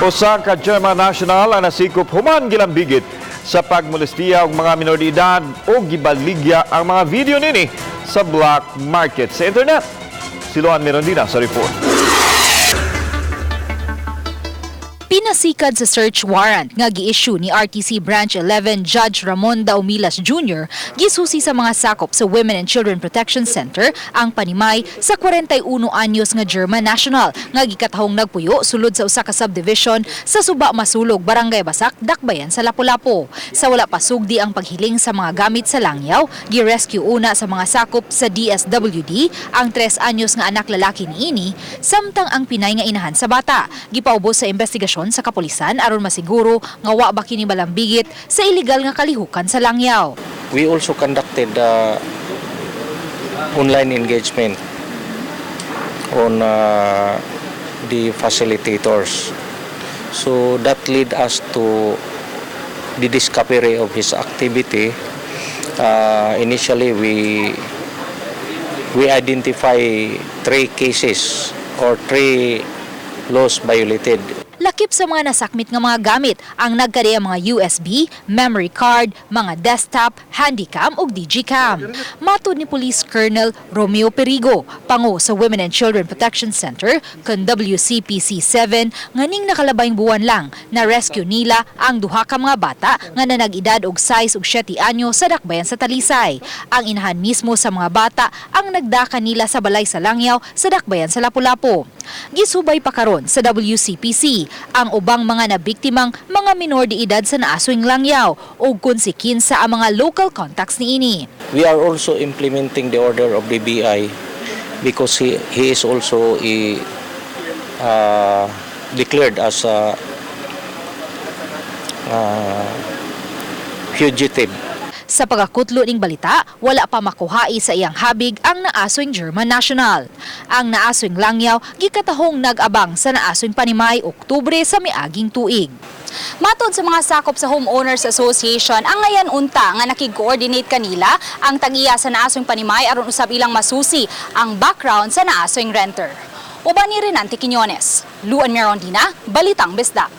Usa ka German national ang nasikop human gilambigit sa pagmolestiya og mga minor de edad o gibaligya ang mga video nini sa black market sa internet. Si Luan Mirandina sa report. Pinasikad sa search warrant nga gi-issue ni RTC Branch 11 Judge Ramon Daumilas Jr., gisusi sa mga sakop sa Women and Children Protection Center ang panimay sa 41 anyos nga German national nga gikatahong nagpuyo sulod sa usa ka subdivision sa Suba Masulog, Barangay Basak, Dakbayan sa Lapu-Lapu. Sa wala pa sugdi ang paghiling sa mga gamit sa langyaw, gi-rescue una sa mga sakop sa DSWD ang 3 anyos nga anak lalaki niini samtang ang pinay nga inahan sa bata. Gipaubos sa investigasyon sa kapulisan aron masiguro nga wa ba kini malambigit sa illegal nga kalihukan sa langyaw. We also conducted online engagement on the facilitators. So that lead us to the discovery of his activity. Initially, we identify three cases or three laws violated. Lakip sa mga nasakmit nga mga gamit ang nagkadiya mga USB, memory card, mga desktop, handycam ug digicam. Matod ni Police Colonel Romeo Perigo, pango sa Women and Children Protection Center kon WCPC 7, nga ning nakalabayng buwan lang na rescue nila ang duha ka mga bata nga nanag-edad og 6 ug 7 anyo sa dakbayan sa Talisay. Ang inahan mismo sa mga bata ang nagdaka nila sa balay sa Langyaw sa dakbayan sa Lapu-Lapu. Gisubay pa karon sa WCPC ang ubang mga nabiktimang mga minor de edad sa naaswing langyaw ug kung si kinsa ang mga local contacts niini. We are also implementing the order of the BI because he is also a, declared as a fugitive. Sa pagakutlo ning balita, wala pa makuhai sa iyang habig ang naaswing German national. Ang naaswing langyaw gikatahong nag-abang sa naaswing panimay Oktubre sa miaging tuig. Matod sa mga sakop sa Homeowners Association, ang ngayon unta nga nakig-coordinate kanila ang tag-iya sa naaswing panimay aron usab ilang masusi ang background sa naaswing renter. Uban ni Renante Quiñones, Luan Mirondina, Balitang Bisdak.